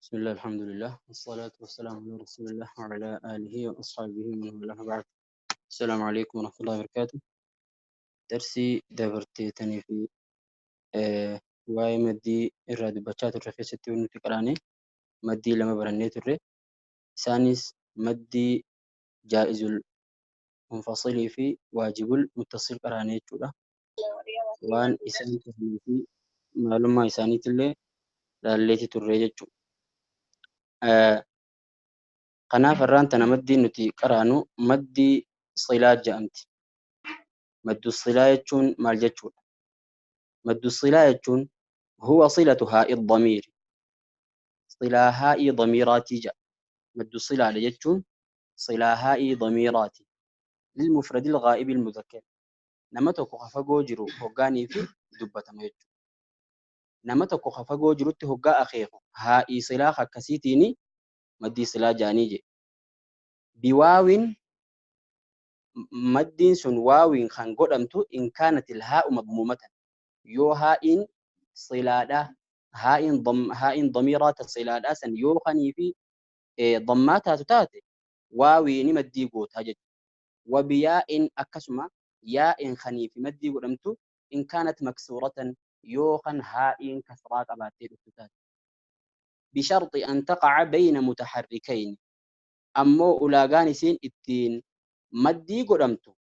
بسم الله، الحمد لله، والصلاة والسلام على رسول الله وعلى آله وأصحابه ومن والاه، بعد. السلام عليكم ورحمة الله وبركاته. Darsii dabarteetanii fi waa'ee maddii irraa dubbachaa turre keessatti wanti nuti qaraane maddii lama barannee turre. Isaanis maddii jaa'izul munfasilii fi waajibul muttasil qaraane jechuudha. Waan isaan tahanii fi maalummaa isaaniitillee laalleeti turre jechuudha. Kanaaf har'aan tana maddii nuti qaraanu maddii silaa jedhamti. Maddu silaa jechuun maal jechuudha? Maddu silaa jechuun huwa silatu haa'i damiiri. Silaa haa'ii damiiraatii jedha. Maddu silaadha jechuun silaa haa'ii damiiraati. Lilmufradil ghaa'ibil muzakkar. Nama tokko ka fagoo jiru hoggaanii fi dubbatama jechuudha. Nama tokko ka fagoo jirutti hoggaa akeeku haa'ii silaa akkasiitiini maddii silaa jedhanii jedhe. Biwaawin, maddiin sun waawiin kan godhamtu, in kaanatil haa'u madmuumatan, yoo haa'iin silaadha, haa'iin damiiraa ta silaadha san yoo kanii fi dammaa taatu taate, waawiini maddii gootaa jechuudha. Wabiyaa'in, akkasuma yaa'in kanii fi maddii godhamtu, in kaanat maksuuratan, yoo kan haa'iin kasraa qabaattee dhuftu taate. Bisharxi an taqaca bayna mutaharrikayni, ammoo ulaagaan isiin ittiin maddii godhamtu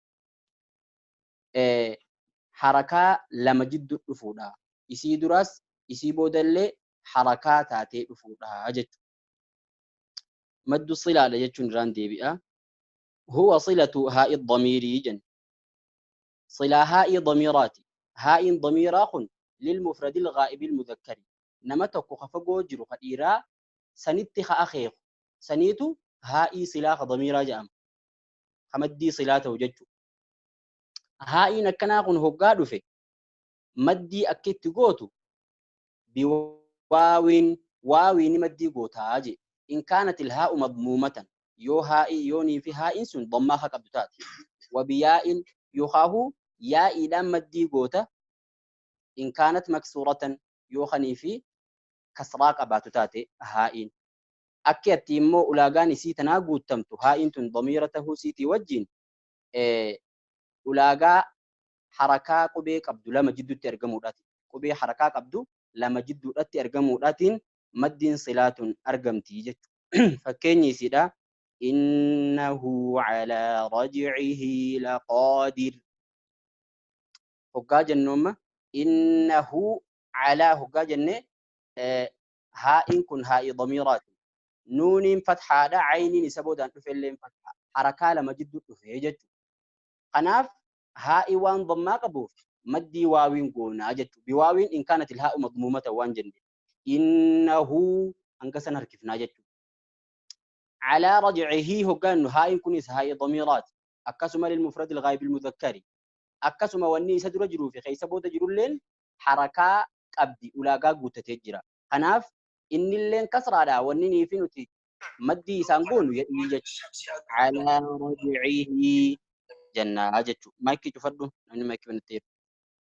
harakaa lama jiddu dhufuudha. Isii duraas isii boodallee harakaa taatee dhufuudha jechuudha. Maddu silaadha jechuun irraan deebi'a. Huwa silatu haa'i damiirii jenna. Silaa haa'ii damiiraati. Haa'iin damiiraa kun lilmufradil ghaa'ibil muzakkari. Nama tokko ka fagoo jiru ka dhiiraa sanitti ka akeeku. Saniitu haa'ii silaa ka damiiraa jedhama. Ka maddii silaa ta'u jechuudha. Haa'iin akkanaa kun hoggaa dhufe maddii akka itti gootu biwaawiin, waawiin maddii gootaa je. In kaanat ilhaa'u madmuumatan, yoo haa'ii yoonii fi haa'iin sun dammaa haa qabdu taate. Wabiyaa'in, yookaahu yaa'iidhaan maddii goota, in kaanat maksuuratan, yoo kanii fi kasraa qabaatu taate haa'iin. Akki atti immoo ulaagaan isii tanaa guuttamtu haa'iin tun damiira tahuu siitii wajjin ulaagaa harakaa qubee qabdu lama jidduutti argamuudhaati. Qubee harakaa qabdu lama jidduudhatti argamuudhaatiin maddiin silaa tun argamti jechuudha. Fakkeenyi isiidha. Innahu calaa rajcihi laqaadir. Hoggaa jennu amma innahu calaa hoggaa jenne, haa'iin kun haa'ii damiiraati. Nuuniin fathaadha, ayniin isa boodaan dhufelleen fathaa. Harakaa lama jidduu dhufe jechuudha. Kanaaf haa'ii waan dammaa qabuuf maddii waawiin goonaa jechuudha. Biwaawiin in kaanat ilhaa'u madmuumata waan jenne. Innahu hanga san harkifnaa jechuudha. Calaa rajcihii hoggaannu haa'iin kunis haa'ii damiiraati. Akkasuma lilmufradi ilghaa'ibi ilmuzakkari. Akkasuma wanni isa dura jiruu fi keessa booda jirulleen harakaa qabdi, ulaagaa guuttatee jira. Kanaaf innilleen kasraadha, wanni nii fi nuti maddii isaan goonu ya'ii jechuudha. Calaa rajcihii jennaa jechuudha. Maayikii cufadhu, namni maayikii banatteeru.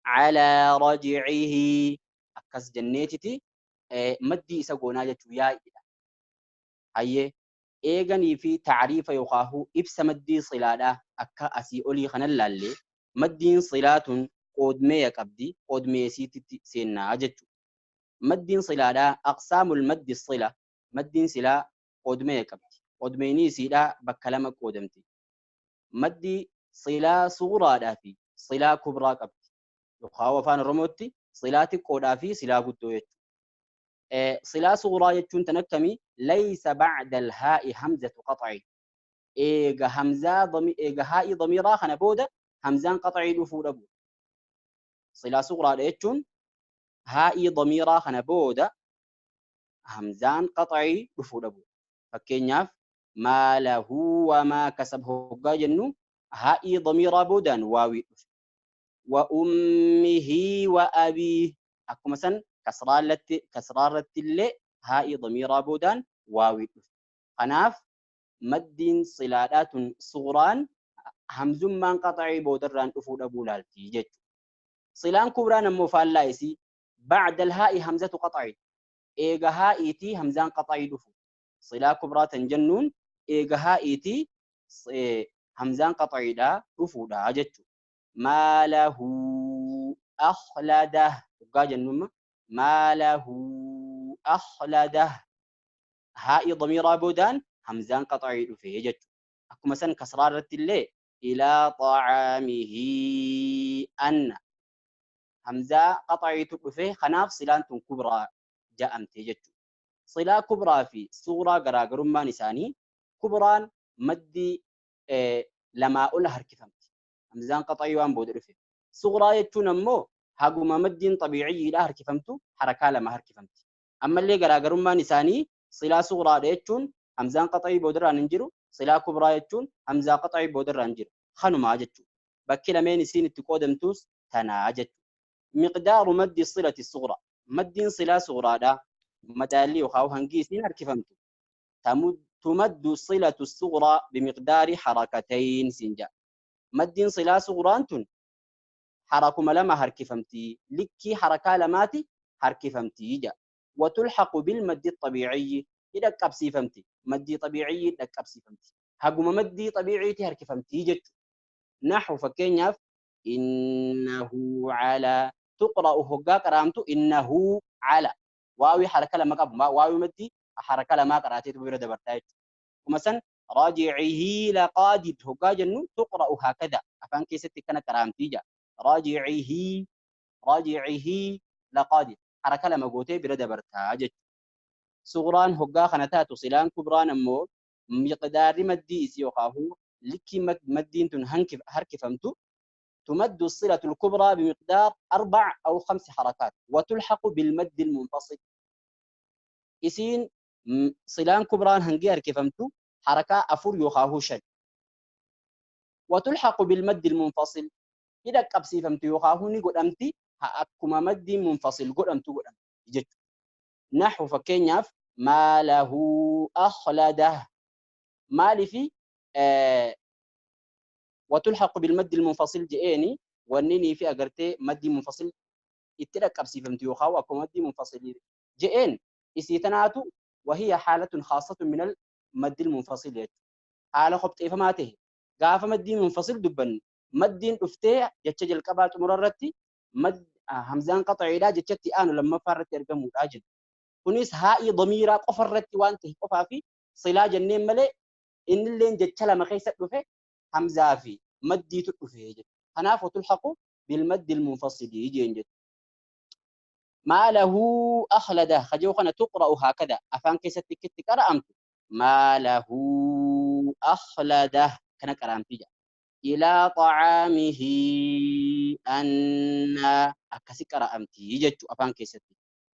Calaa rajcihii akkas jenneetiti maddii isa goonaa jechuudha, yaa'iidha. Hayyee, eeganii fi taariifa yookaahu ibsa maddii silaadha akka asii olii kanan laalle, maddiin silaa tun qoodmeeya qabdi, qoodmeesiititti seennaa jechuudha. Maddiin silaadhaa, aqsaamul maddi sila, maddiin silaa qoodmeeya qabdi. Qoodmeenii isiidhaa bakka lama qoodamti. Maddii silaa suuraadhaa fi silaa kubraa qabdi. Yookaan afaan Oromootti silaa xiqqoodhaa fi silaa guddoo jechuudha. Silaa suuraa jechuun tan akkamii? Laysa ba'da alhaa'i hamzatu qax'i. Eega hamzaa, eega haa'ii damiiraa kana booda hamzaan qax'ii dhufuu dhabu. Silaa suuraadha jechuun haa'ii damiiraa kana booda hamzaan qax'ii dhufuu dhabu. Fakkeenyaaf, maa lahu wamaa kasab hoggaa jennu haa'ii damiiraa boodaan waawii dhufe. Wa ummihi wa abiih, akkuma san kasraarratti illee haa'ii damiiraa boodaan waawii dhufe. Kanaaf maddiin silaadhaa tun suuraan hamzummaan qaxa'ii boodarraan dhufuu dhabuu laalti jechuudha. Silaan kubraan ammoo faallaa isii, ba'da alhaa'i hamzatu qaxa'i. Eega haa'iitii hamzaan qaxaa'ii dhufu. Silaa kubraa tan jennuun eega haa'iitii hamzaan qaxa'iidhaa dhufuudha jechuudha. Maalahu akhladah hoggaa jennumma maalahu akhladah haa'ii damiiraa boodaan hamzaan qaxa'ii dhufe jechuudha. Akkuma san kasraa irratti illee ilaa xacaamihi anna hamzaa qaxa'iitu dhufe kanaaf silaan tun kubraa ja'amte jechuudha. Silaa kubraa fi suuraa garaagarummaan isaanii kubraan maddii lamaa ol harkifamti. Hamzaan qaxa'ii waan booda dhufe. Suguraa jechuun ammoo haguma maddiin xabiiciyyiidha harkifamtu harakaa lama harkifamti. Ammallee garaagarummaan isaanii silaa suguraadha jechuun hamzaan qaxa'ii boodarraan hin jiru. Silaa kubraa jechuun hamzaa qaxa'ii boodarraan jiru. Kanumaa jechuudha. Bakki lameen isiin itti qoodamtus tanaa jechuudha. Miqdaaru maddi silati suguraa. Maddiin silaa suguraadha. Madaalli yookaan hangi isiin harkifamtu. تمد صلة الصغرى بمقدار حركتين سنجا. مدين صلة صغران تن حركة لما هركفمتي لكي حركة لماتي هركفمتي جا. وتلحق بالمد الطبيعي إذا كبسي فمتي مدي طبيعي إذا كبسي فمتي هقوم مدي طبيعي تهركفمتي جت. نحو فكينياف إنه على تقرأ هقا كرامتو إنه على واوي حركة لما قبل واوي مدي حركة لما قرأتي تبير دبرتاج. ومثلا راجعه لقادر هقا جنو تقرأ هكذا أفان كيستي كان كرامتي جا راجعه راجعه لقادر حركة لما قوتي بير دبرتاج. صغران هقا خنتات صلان كبران أمو مقدار مدي سيوقاه لكي مدين تنهنكف هركفمتو تمد الصلة الكبرى بمقدار 4 أو 5 حركات وتلحق بالمد المنفصل. إسين صلان كبران هنجي هركفمتو حركة 4 يوخاهو شن وتلحق بالمد المنفصل. إذا كبسي فهمتو يوخاهو نقول أمتي هأكما مد منفصل قول أمتو قول أمتي. نحو فكينياف ما له أخلده مالي في وتلحق بالمد المنفصل جئني ونني في أجرتي مد منفصل اتلك كبسي فهمتو يوخاهو أكما مد منفصل جئن إسيتناتو وهي حالة خاصة من المد المنفصل. حالة خبط إيه فماته قاف مد منفصل دبن مد أفتي جتشج الكبات مررتي مد همزان قطع إلى جتشتي آنو لما فرت يرقموا الأجل كنيس هاي ضميرة قفرت وانته قفا في صلا جنين ملي إن اللي جتشلا ما خيست له همزة في مدي تلفه هناف وتلحق بالمد المنفصل يجي جت. ما له أخلده خجوخنا تقرأ هكذا أفان كيست كت قرأمت ما له أخلده كان قرأمت إلى طعامه أن أكسي قرأمت يجت أفان كيست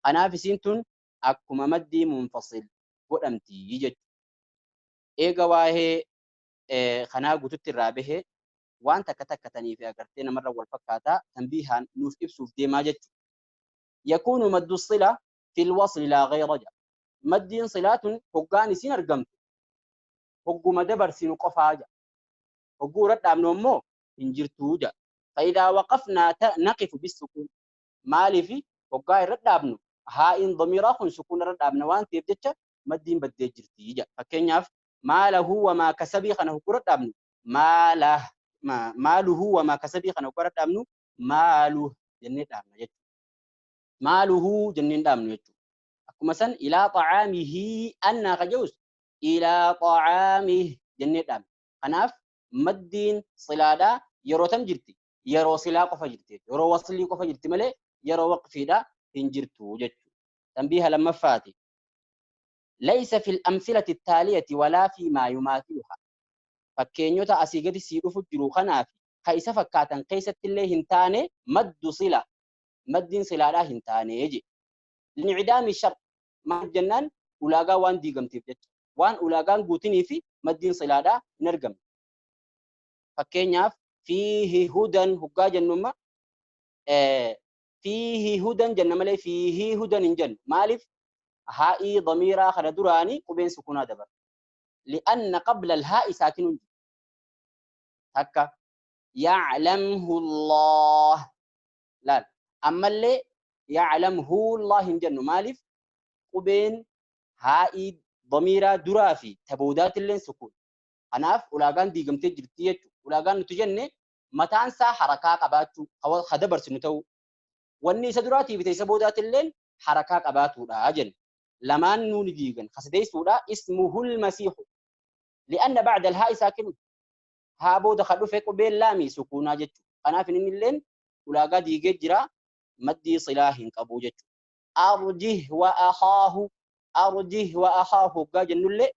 أنا في سنتون أكما مدي منفصل قرأمت يجت إيغا واهي خنا قتت الرابه وان تكتكتني في أغرتين مرة والفكاتا تنبيها نوف إبسوف ديما جت. يكون مد الصلة في الوصل لا غير رجع. مد صلات هقاني سين رقمت هقو مدبر سين قفاجا هقو رد أمنو إنجرتو جا. فإذا وقفنا نقف بالسكون مالي في هقاي رد أمنو ها إن ضميرا خن سكون رد أمنو وان تيبجتش مدين بدي جرتي جا. فكين ما له وما كسبي خن هقو رد أمنو ما له ما ماله وما كسبي خن هقو رد أمنو ماله جنة أمنو جت ماله جنين دامن يجو. مثلا إلى طعامه أن خجوز إلى طعامه جنين دام خناف مدين صلادا يرو تم جرتي يرو صلا قف جرتي يرو وصلي قف جرتي ملي يرو وقفي دا هنجرتو جتو. تنبيه لما فاتي ليس في الأمثلة التالية ولا فيما يماثلها. فكينيوتا أسيقتي سيرو فجرو خنافي خيسة فكاتا قيست اللي هنتاني مد صلة مدين صلاة هنتاني يجي لانعدام الشرط ما جنان ولاغا وان ديغمتي وان ولاغان غوتني في مدين صلاة نرغم. فكينياف فيه هدى هقا جنما فيه هدى جنما لي فيه هدى انجن مالف هائي ضميرا خد دراني وبين سكونا دبر لأن قبل الهاء ساكن هكا يعلمه الله لا أما اللي يعلمه الله جن مالف Qubeen haa'ii damiiraa duraa fi taboodaatilleen sukuun. Kanaaf ulaagaan diigamtee jirti jechuudha. Ulaagaan nuti jenne mataan isaa harakaa qabaachuu ka dabarsinu ta'uu. Wanni isa duraatii fi isa boodaatilleen harakaa qabaatuudha jenne. Lamaan nuuni diigan. Kasadeessuudha ismuhul masiihu. Li'anna ba'da al-haa'i saakinun. Haa booda ka dhufe qubeen laamii sukuunaa jechuudha. Kanaaf inni illeen ulaagaa diigee jira, maddii silaa hin qabu jechuudha. Arjih wa akhaahu, arjih wa akhaahu hoggaa jennullee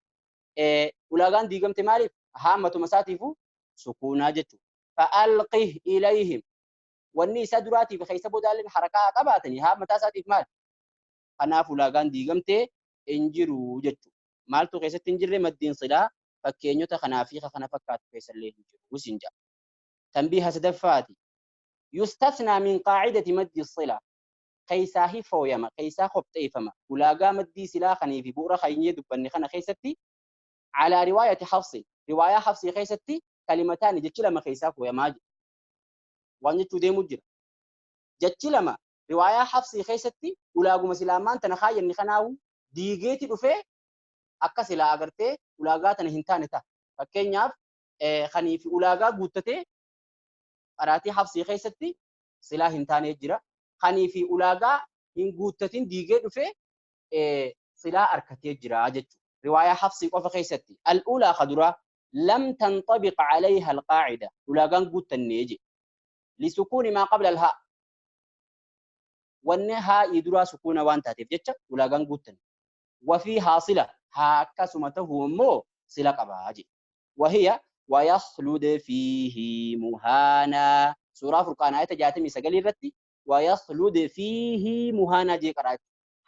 ulaagaan diigamte. Maaliif? Haa matuma isaatiifu sukuunaa jechuudha. Fa'alqih ilayhim, wanni isa duraatiif keessa boodaalleen harakaa haa qabaatanii, haa mataa isaatiif maali? Kanaaf ulaagaan diigamte hin jiru jechuudha. Maaltu keessatti hin jirre? Maddiin silaa fakkeenyota kanaa fi kana fakkaatu keessallee hin jiru siin jedha. Tanbiiha sadaffaati. Yustasnaa min qaacidati maddi silaa. Keessaa hi fooyama, keessaa qopheeffama. Ulaagaa maddii silaa kanii fi bu'uura keenyee dubbanne kana keessatti alaa riwaayati Hafsi, riwaayaa Hafsii keessatti kalimataani, jechi lama keessaa fooyamaa jira. Waan jechuu deemu jira. Jechi lama riwaayaa Hafsii keessatti ulaaguma silaamaan tana kaayyanni kanaawu diigeeti dhufee akka silaa agartee ulaagaa tana hin taane ta'a. Fakkeenyaaf, kanii fi ulaagaa guuttatee qaraatii Hafsii keessatti silaa hin taane jira. Kanii fi ulaagaa hin guuttatin diigee dhufee silaa arkatee jira jechuudha. Riwaayaa Hafsii qofa keessatti. Al'uulaa kaduraa lam tanxabiq calayha alqaacida, ulaagaan guuttannee je. Lisukuuni maa qabla alhaa. Wanni haa'ii duraa sukuuna waan taateef jecha ulaagaan guuttanne. Wafii haasila haa akkasuma tahuu immoo sila qabaa je. Wahiya ويخلد فيه مهانا, suuraa Furqaan ayata 69 irratti ويخلد فيه مهانا jee qaraa.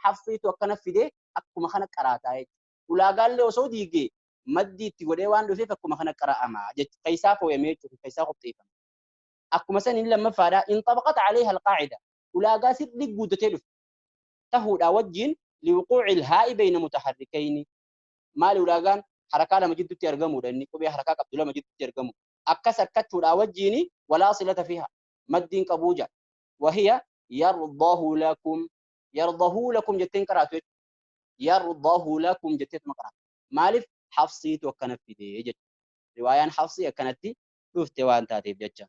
Hafsiitu akkana fidee akkuma kana qaraataa jechuudha. Ulaagaallee osoo diigee maddii itti godhee waan dhufeef akkuma kana qara'amaa jechuudha. Keessaa fooyamee jechuudha. Keessaa qopheeffame. Akkuma saniin lammaffaadha. انطبقت عليها القاعدة. Ulaagaa sirrii guuttatee dhufe. Tahuudha wajjin لوقوع الهاء بين متحركين. Maali ulaagaan? Harakaa lama jidduutti argamuudha. Inni qubee harakaa qabdu lama jidduutti argamu. Akkas harkachuudha wajjin ولا صلة فيها. Maddiin qabuu jaa. وهي يرضه لكم, يرضه لكم jetteen qaraatu jechuudha. يرضه لكم jetteetuma qaraatu. Maaliif? Hafsiitu akkana fidee jechuudha. Riwaayaan Hafsii akkanatti dhufte waan taateef jecha.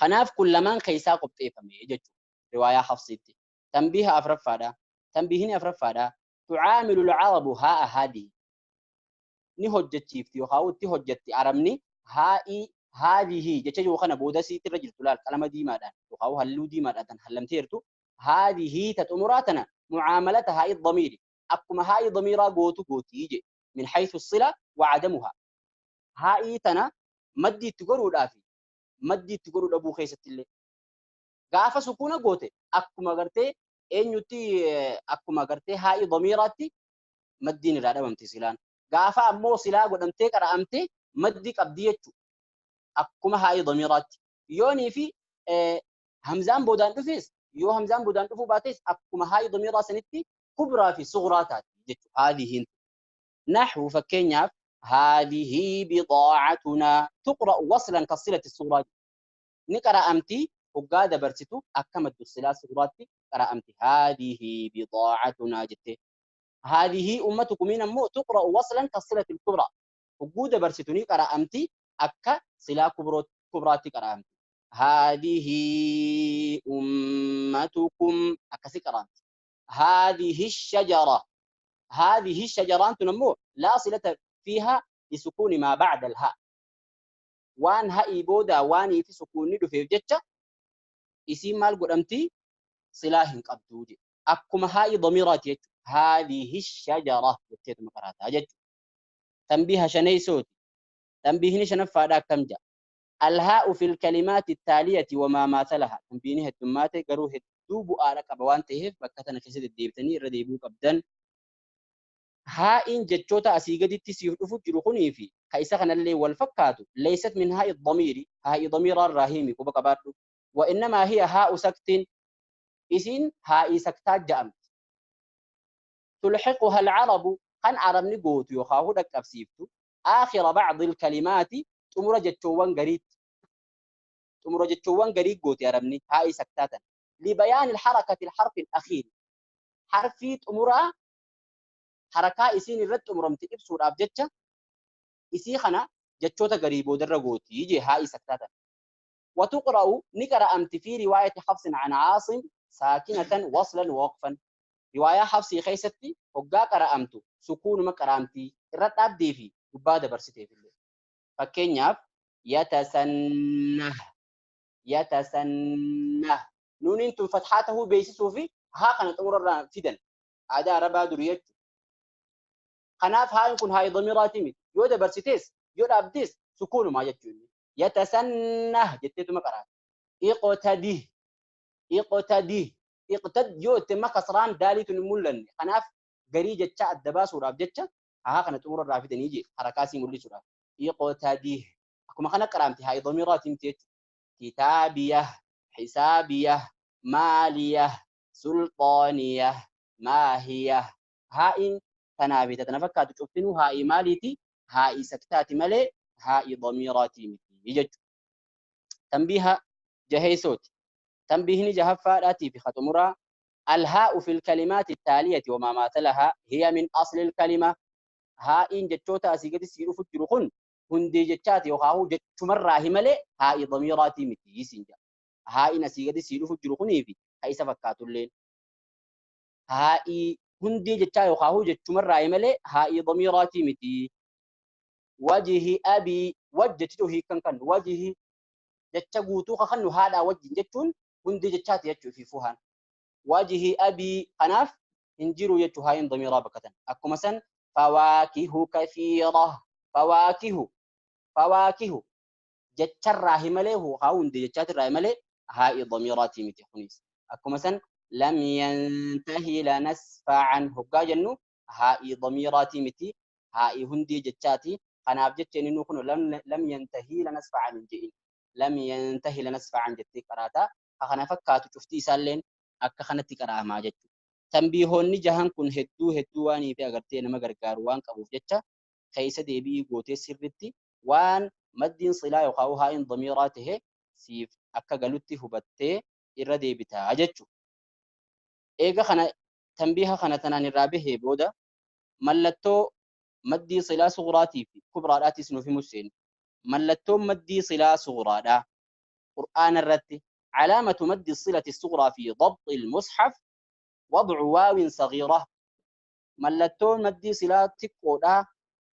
Kanaaf kun lamaan keessaa qopheeffame jechuudha. Riwaayaa Hafsiitti. Tanbiiha afuraffaadha. Tanbiihini afuraffaadha. تعامل العرب هاء هذه. Ni hojjechiifti yookaan itti hojjetti arabni haa'ii هذه jecha jiru kana booda siitirra jirtu laal, qalama diimaadhaan yookaan halluu diimaadhaan tan hallamteertu. هذه ta xumuraa tana معاملة هاء الضمير, akkuma haa'ii damiiraa gootu gootii je, من حيث الصلة وعدمها. Haa'ii tana maddii itti godhuudhaaf maddii itti godhuu dhabuu keessatti illee gaafa sukuuna goote akkuma gartee eenyutti, akkuma gartee haa'ii damiiraatti maddiin irraa dhabamti silaan. Gaafa ammoo silaa godhamtee qara'amtee maddii qabdii jechuudha. Akkuma haa'ii damiiraatti. Yoonii fi hamzaan boodaan dhufes, yoo hamzaan boodaan dhufuu baates, akkuma haa'ii damiiraa sanitti kubraa fi suguraa taati jechuudha. هذه. نحو fakkeenyaaf هذه بضاعتنا تقرأ وصلا كالصلة الصغرى, ni qara'amti hoggaa dabarsitu akka maddu silaa suguraatti qara'amti هذه بضاعتنا jette. هذه أمتكم ammoo تقرأ وصلا كالصلة الكبرى, hogguu dabarsitu ni qara'amti akka silaa kubraatti qara'amti. هذه أمتكم akkasi qara'amti. هذه الشجرة, هذه الشجرة ammoo لا صلة فيها لسكون ما بعد الهاء, waan ha'ii booda waanii fi sukuunni dhufeef jecha isiin maal godhamti? Silaa hin qabdu jedhe. Akkuma haa'ii damiiraati jechuudha. هذه الشجرة jetteetuma qaraataa jechuudha. Tanbiiha shaneeysooti. Tanbiihni shanaffaadha akkam jedha? الهاء في الكلمات التالية وما ماثلها. Tanbiihni heddummaate garuu hedduu bu'aadha qaba waan ta'eef bakka tana keessa deddeebitanii irra deebi'uu qabdan. Haa'iin jechoota asii gaditti siif dhufu jiru kunii fi ka isa kanallee wal fakkaatu ليست من هاء الضمير, haa'ii damiiraa irraa himi, quba qabaadhu. وإنما هي هاء سكت, isiin haa'ii saktaa ja'amti. تلحقها العرب, kan arabni gootu yookaan dhaqqabsiiftu, آخر بعض الكلمات, xumura jechoowwan gariitti, xumura jechoowwan garii gooti arabni haa'ii saktaa tana, لبيان الحركة الحرف الأخير, harfii xumuraa. Harakaa isiin irratti xumuramte ibsuudhaaf jecha isii kana jechoota garii boodarra gootii jee haa'ii saktaa tana. وتقرأ نقرأ أمت في رواية حفص عن عاصم ساكنة وصلا ووقفا. رواية حفصي خيستي هقا قرأ أمت سكون ما قرأمتي الرد أبدي في قبادة برستي في الليل. فكينياف يتسنه يتسنه نون انتم فتحاته بيسسو في ها قناة أمور فدن عدا ربا دريت قناف هاي يكون هاي ضميراتي مت يودا برستيس يودا أبديس سكون ما جتوني يتسنه جتيتو ما قرأت اقتديه اقتديه اقتد يوت ما كسران داليت مولن قناف قريجة تشا الدباس وراب جتشا ها قناة أمور رافدن يجي حركاسي مولي سورة اقتديه أكما خنا قرامتي هاي ضميرات متيت كتابية حسابية مالية سلطانية ماهية هاي تنابي تتنفكات تشوفتنو هاي ماليتي هاي سكتاتي مالي هاي ضميراتي متي يجج تنبيه جهيسوت تنبيهني جهفاتي في ختمرة الهاء في الكلمات التالية وما ماتلها هي من أصل الكلمة. هاء جتشوتا أسيقتي سيرو فجرخن هندي جتشاتي وخاهو جتشمر مالي هاء ضميراتي متي سنجا هاء نسيقتي سيرو فجرخني في هاي سفكات الليل هاء هندي جتشاتي وخاهو جتشمر مالي هاء ضميراتي متي وجه أبي وجهته هي كان كان وجه جتشغوتو خخنو هذا وجه جتشون هندي جتشاتي يتشو في فوهان وجه أبي قناف انجرو يتشو هاين ضميرا بكتن أكو مثلا فواكه كثيرة فواكه فواكه جتشر راهمله هو هاون دي جتشات راهمله هاي ضميراتي متي خنيس أكو مثلا لم ينتهي لنسفعا هقا جنو هاي ضميراتي متي هاي هندي جتشاتي قناف جتشين إنه كنو لم ينتهي لنسفعا من جئين لم ينتهي لنسفعا جتي قراتا خنا فكاتو شفتي سالين أكا خنتي قراءة ما جتشو تنبيهون جهان كن هدو هدو واني في أغرتي نما غرغار وان قبوف جتشا خيسة ديبي غوتي سرتي وان مدين صلا يقاوها إن ضميراته سيف أكا قالوتي هبتي إرى ديبتا جتشو إيغا خنا تنبيها خنا تنان الرابه بودا ملتو مدي صلا صغراتي في كبرى راتي سنو في مسين ملتو مدي صلا صغرى دا قرآن الرتي علامة مد الصلة الصغرى في ضبط المصحف وضع واو صغيرة ملتو مدي صلا تقودا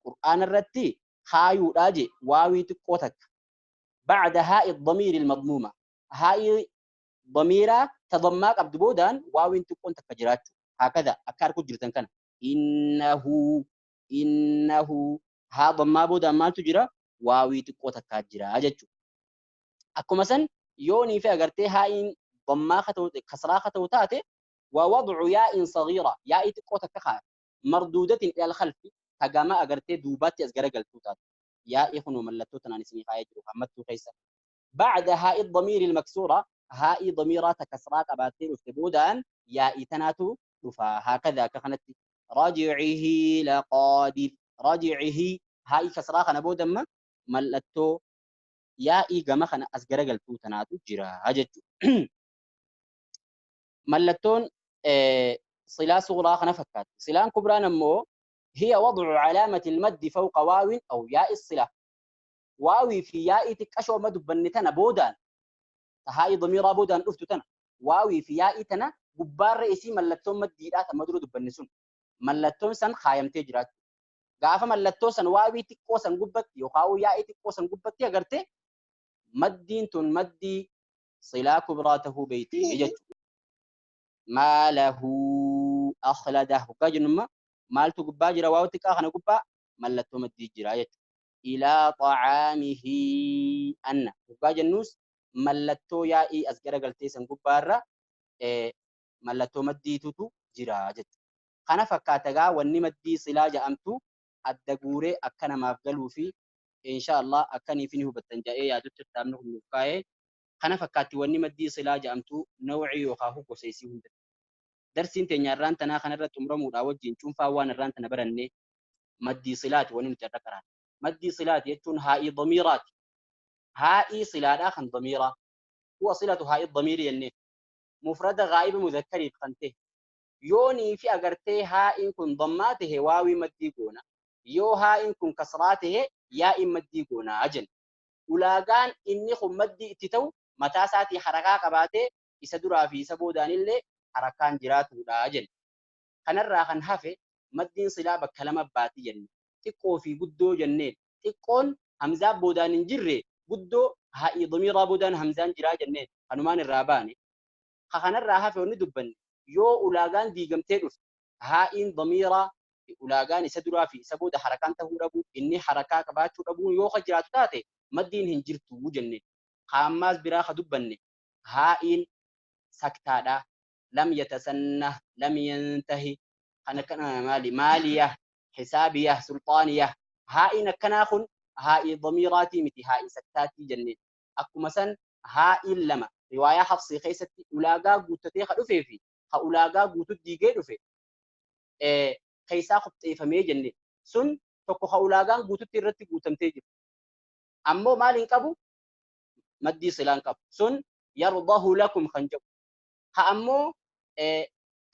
قرآن الرتي خايو راجي واوي تقوتك بعد هاء الضمير المضمومة هاء ضميرة تضماك عبد بودان واوي تقون تكجرات هكذا أكاركو جرتن كان إنه إنه ها ضما بودان ما تجرى واوي تقوتك كجرا أجتشو أكو مثلا يوني في أغرتي هاء ضما خطو كسرا خطو تاتي ووضع ياء صغيرة ياء تقوتك كخا مردودة إلى الخلف تجمع أغرتي دوبات أزجر قلتوتات ياء خنو ملتوت أنا نسمي خايج وحمدتو خيسة بعد هاء الضمير المكسورة هاء ضميرات كسرات أباتين وفتبودان ياء تناتو فهكذا كخنت راجعه لقادر راجعه هاء كسرة خنا ما ملتو ياء جمع خنا أزجر قلتوت تناتو جرا هجت ملتون صلة صغرى خنا فكات صلة كبرى نمو هي وضع علامة المد فوق واو أو ياء الصلة واوي في ياء تكشو مد بنتنا بودان هاي ضميرة بودان أفتتنا واوي في ياء تنا جبار رئيسي ملتون مديرات مدرو دبنسون ملتون سن خايم تجرات قافة ملتون سن واوي تكوسن جبت يخاو ياء تكوسن جبت يا قرتي مدين تن مدي صلة كبراته بيتي ما له أخلده كجنما مالتو قبا جرا واو تكا خنا قبا ملتو مدي جرا إلى طعامه أن قبا جنوس ملتو يائي أزجر قلتي سن قبا ملتو مدي توتو جرا جت خنا فكاتغا وني مدي صلا جأمتو الدقوري أكنا ما أفقلو في إن شاء الله أكني فينه بتنجائي يا دكتور تامنه النفكاية خنا فكاتي وني مدي صلا جأمتو نوعي وخاهو قسيسي هند درسين تنيا تنا خنا رت عمره مراوجين شوف فوان الران تنا برني مدي صلات وني نتذكرها مدي صلات يتون هاي ضميرات هاي صلات آخر ضميرة هو صلة هاي الضمير يعني مفرد غائب مذكر خنته Yoonii fi agartee haa'iin kun dammaa tahe waawii maddii goona. Yoo haa'iin kun kasraa tahe yaa'iin maddii goonaa jenna. Ulaagaan inni kun maddii itti ta'u mataa isaatii harakaa qabaatee isa duraa fi isa boodaanillee harakaan jiraatudha jenna. Kanarraa kan hafe maddiin silaa bakka lama baati jenne. Xiqqoo fi guddoo jenneen. Xiqqoon hamzaa boodaan hin jirre, guddoo haa'ii damiiraa boodaan hamzaan jiraa jenneen. Kanumaan irraa baane. Ka kanarraa hafe wanni dubbanne yoo ulaagaan diigamtee dhufte, haa'iin damiiraa ulaagaan isa duraa fi isa booda harakaan tahuu dhabuu, inni harakaa qabaachuu dhabuun yoo ka jiraatu taate maddiin hin jirtu jenne. Ka ammaas biraa ka dubbanne haa'iin saktaadha. Lam yatasannah, lam yantahi, kan akkana maali maaliyah, hisaabiyah, sulxaaniyah. Haa'iin akkanaa kun haa'ii damiiraatii miti, haa'ii saktaatii jenneen. Akkuma san haa'iin lama riwaayaa Hafsii keessatti ulaagaa guuttatee ka dhufee fi ka ulaagaa guutuu diigee dhufe keessaa qopheeffamee jenne. Sun tokko ka ulaagaan guututti irratti guutamtee jiru. Ammoo maal hin qabu? Maddii silaan qabu. Sun yardahu lakum kan jedhu. Ka ammoo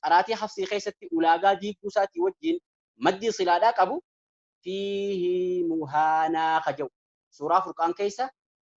qaraatii Hafsii keessatti ulaagaa diiguu isaatii wajjin maddii silaadhaa qabu fiihi muhaanaa ka jedhu. Suuraa Furqaan keessa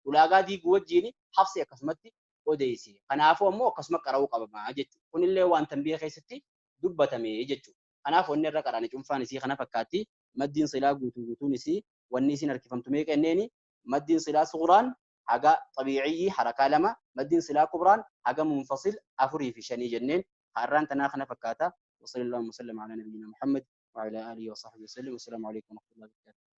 ulaagaa diiguu wajjin Hafsi akkasumatti odeesse. Kanaafuu ammoo akkasuma qara'uu qabama jechuudha. Kunillee waan tanbiya keessatti dubbatame jechuudha. Kanaaf wanni irra qara'ane cuunfaan isii kana fakkaatti. Maddiin silaa guutuu guutuun isii wanni isin harkifamtu meeqa jenneeni? Maddiin silaa sugraan haga xabiiciyyi harakaa lama, maddiin silaa kubraan haga munfasil 4 fi 5 jenneen. Har'aan tanaa kana fakkaata. Wa sallallahu wa sallam ala nabiyyina Muhammad wa ala alihi wa sahbihi wa sallam. Wassalaamu alaikum wa rahmatullahi wa barakatuh.